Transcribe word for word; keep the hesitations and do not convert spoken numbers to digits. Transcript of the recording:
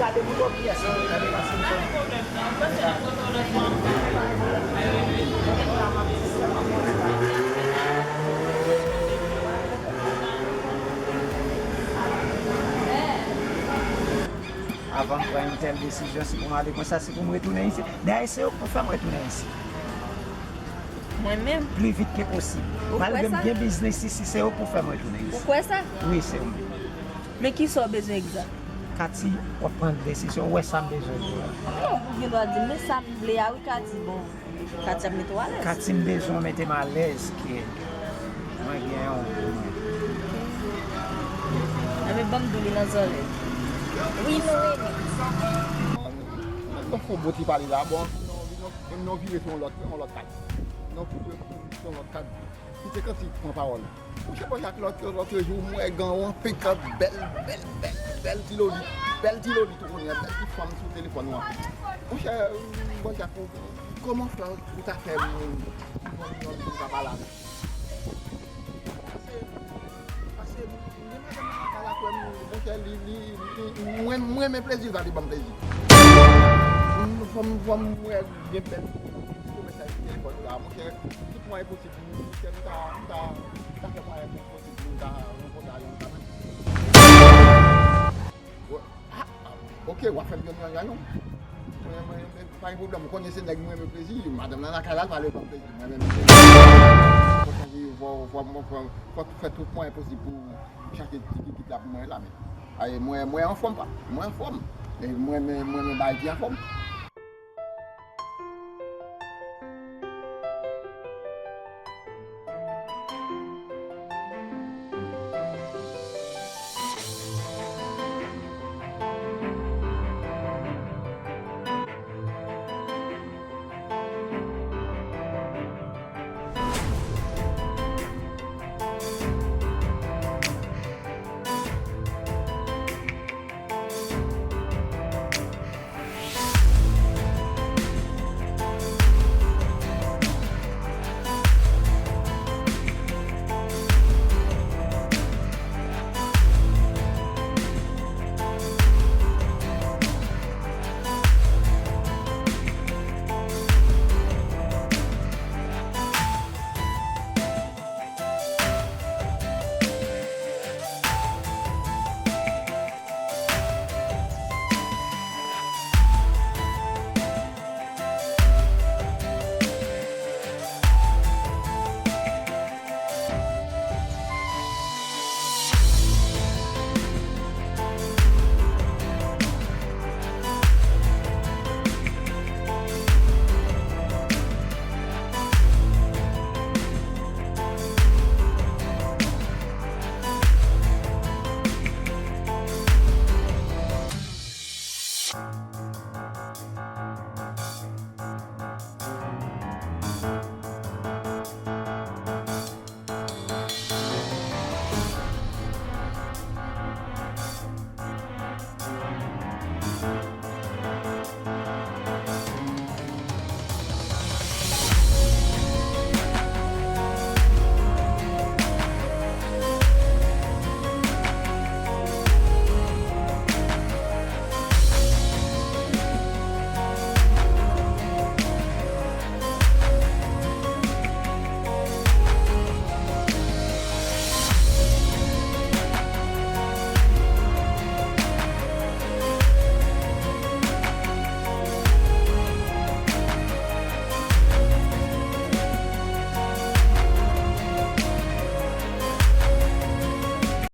Avan m pran yon tèl desizyon, si pou m ale konsa, si pou m retounen isit. Dayè, se yo k pou fè m retounen isit. Mwen menm? Pli vit ke posib. Ou kwè sa? Malgre m gen biznis isi, se yo k pou fè m retounen isit. Ou kwè sa? Wi, se yo menm. Men kisa w bezwen egzak? Kati, w ap pran desizyon, ou wè sa m bezwen di w la. Non, ou gen dwa di m, men sa m vle a, wi, Kati, bon. Kati ap mete w alèz. Kati, m bezwen w mete m alèz ke mwen gen yon pou mwen. Enben, ban m di w li nan zòrèy. Wi, nou renmen. Nan fon bò ti pale la, bon, nou, nou, nou vire sou yon lòt, yon lòt kad. Nou vire sou yon lòt kad. Kite Kantik pran pawòl. Monchè, Bòjak, lòt, lòt jou, m wè gen yon enpekat bèl, bèl, bèl, bèl ti loli. Bèl ti loli tou kounye a, bèl ti fanm sou telefòn ou an. Monchè, Bòjak, ou, kòman fè ou ta fè moun, moun, moun, moun pa pale avè l? Pase, pase, gen madanm nan lakay la, kwè m, monchè, li, li, li, mwen, mwen, men plezi, l pa te ban m plezi. Fò m, fò m wè gen bèl pwomès la sou telefòn ou la, monchè, tout mwayen posib. Monchè, m ta, m ta, m ta fè mwayen pou posib pou m ta rankontre avè l, m ta mande. Bon, ah, ah, ok, w ap fè m jwenn yon jan non. Mwen, mwen, mwen, pa gen pwoblèm, ou konnen se nèg mwen renmen plezi, madanm nan lakay la, l pale ban m plezi, mwen renmen plezi. Fò chanje, fò, fò, fò, fò fè tout mwayen posib pou chache ti kikit la pou mwen la, men. Ay, mwen, mwen anfòm, pa. Mwen anfòm. E mwen, mwen, mwen, mwen bay ki anfòm.